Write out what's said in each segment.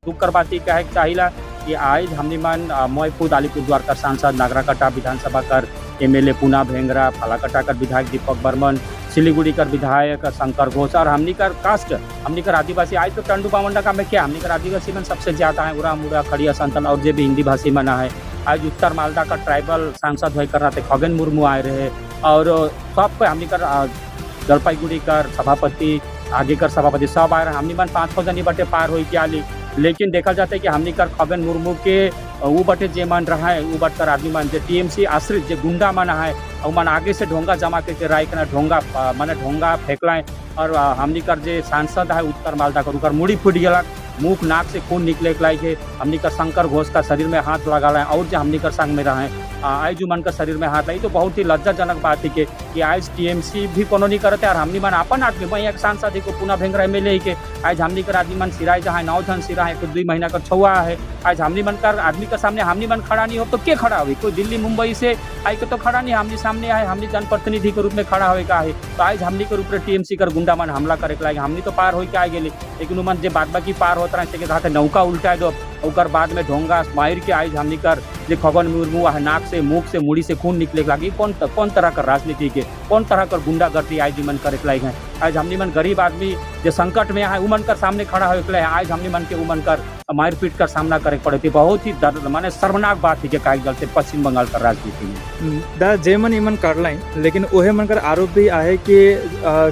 दुख कर बात कहे चाहिला कि आज हमनी मन मैं खुद अलीपुरद्वार का सांसद, नागराकाटा विधानसभा कर एमएलए पूना भेंगरा, फालाकाटा कर विधायक दीपक बर्मन, सिलीगुड़ी कर विधायक शंकर घोष और हमनी कर कास्ट, हमनी कर आदिवासी आज तो टंडू बामनडांगा में क्या हमनी कर आदिवासी मन सबसे ज़्यादा है, उरा मुरा खड़िया संतल और जो भी हिंदी भाषी मना है। आज उत्तर मालदा का ट्राइबल सांसद हो कर रहे खगेन मुर्मू आए रहे और सबको हमनी कर जलपाईगुड़ी कर सभापति, आगे कर सभापति सब आए रहे। हमनी मन 5-6 जनी बटे पार हो के आली, लेकिन देखा जाता है कि हमनी कर खगन मुर्मू के वो बटे जे मन रहा है, वो बट कर आदमी मन जे टीएमसी आश्रित जे गुंडा मन है, और मन आगे से ढोंगा जमा करके राय करना ढोंगा माने ढोंगा फेंकलाए और हमनी कर जे सांसद है उत्तर मालदा कर, उकर मुड़ी फूट गया, मुख नाक से खून निकले के है। हमनी कर शंकर घोष का शरीर में हाथ लगा है और जो हमनी कर संग में रहे आज जो मन का शरीर में हाथ लाई, तो बहुत ही लज्जाजनक बात है कि आज टीएमसी भी कोनो नहीं करते और हमनी मन अपन आदमी वही एक सांसद को पुनः भेंगरा एमएलए के आज हमनी कर आदमी मन सिराय जहाँ 9 जन सिरा है, 2 महीना का छुआ है। आज हमनी मन कर आदमी के सामने हमनी मन खड़ा नहीं हो तो के खड़ा हुई? कोई दिल्ली मुंबई से आई के तो खड़ा नहीं हमनी सामने आए, हमनी जनप्रतिनिधि के रूप में खड़ा होए का है। तो आज हमनी के रूप में टीएमसी कर गुंडा मन हमला करे के लागे। हमनी तो पार हो के आ गेली, लेकिन मन जे बाद बाकी पार होत रहे के कहा नौका उल्टा दो, ओकर बाद में ढोंगा मार के आज हमनी कर जे खगन मुर्मू है नाक से, मुख से, मुड़ी से खून निकले लागी। कौन कौन तरह का राजनीति के, कौन तरह का गुंडागर्दी आज मन करे के लायक है? आज हमनी मन गरीब आदमी जो संकट में है, उमन कर सामने खड़ा हो के आज हमनी मन के उमन कर मार पीट कर सामना करे पड़े थी। बहुत ही दर्द माने शर्मनाक बात है कि काहे गलते पश्चिम बंगाल का राजनीति में। दा जे मन इमन करलाई, लेकिन ओहे मन कर आरोप भी आहे कि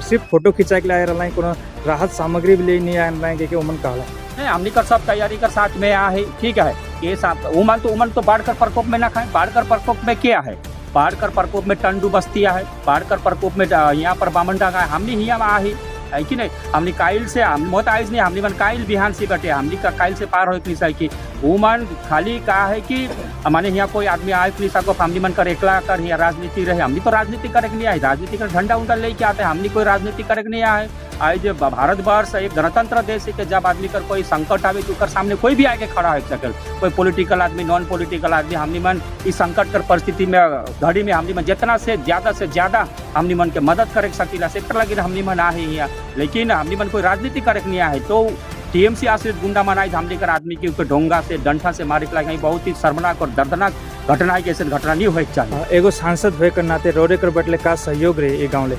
सिर्फ फोटो खिंचाए के लिए आए रहा, कोनो राहत सामग्री भी ले नहीं आए रहा के उमन कहला। नहीं, हमनी कर सब तैयारी कर साथ में आए है, ठीक है। ये साथ उमन तो बाढ़ कर प्रकोप में ना खाए। बाढ़ कर प्रकोप में क्या है? बाढ़ कर प्रकोप में टंडू बस्तियाँ है, बाढ़ कर प्रकोप में यहाँ पर बामनडांगा है। हमनी यहाँ आहे है कि नहीं? हमनी काइल से हम बहुत आइज नहीं, हमनी मन काइल बिहान से बटे, हमनी का काइल से पार हो नहीं कि मन खाली का है कि माने यहाँ कोई आदमी आए नहीं सको। हमनी मन कर एकला कर यहाँ राजनीति रहे, हमनी तो राजनीति करे के नहीं आए। राजनीति कर झंडा उंडा लेके आते हैं, हमनी कोई राजनीति करे के नहीं आए। आज भारतवर्ष एक गणतंत्र देश है कि जब आदमी कर कोई संकट आवे तो सामने कोई भी आके खड़ा हो सके, कोई पॉलिटिकल आदमी, नॉन पॉलिटिकल आदमी। हमनी मन इस संकट कर परिस्थिति में घड़ी में हमनी मन जितना से ज़्यादा हमनी मन के मदद करे सकीला से लगी हमनी मन आए यहाँ, लेकिन हमनी मन कोई राजनीति करे नहीं आए। तो टीएमसी आश्रित गुंडा मनाई हमने कर आदमी के ऊपर ढोंगा से, डंठा से मारे के लगे। बहुत ही शर्मनाक और दर्दनाक घटना है कि ऐसे घटना नहीं होए चाहिए। एगो सांसद होए कर नाते रोडे कर बटले का सहयोग रहे ये गाँव ले?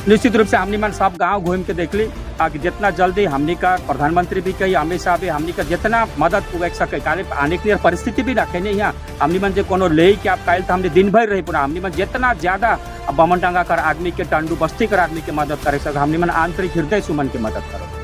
निश्चित रूप से हमनी मन सब गांव घूम के देख ली कि जितना जल्दी हमनी का प्रधानमंत्री भी कही, अमित शाह भी हमनी का जितना मदद पुगे सके काले आने के लिए परिस्थिति भी रखे नहीं। यहाँ हमनी मन जे कोनो ले के आप काल तो हमने दिन भर रही पूरा। हमनी मन जितना ज़्यादा बमनडांगा कर आदमी के, टांडू बस्ती कर आदमी के मदद करे सके, हमनी मन आंतरिक हृदय सुमन के मदद करो।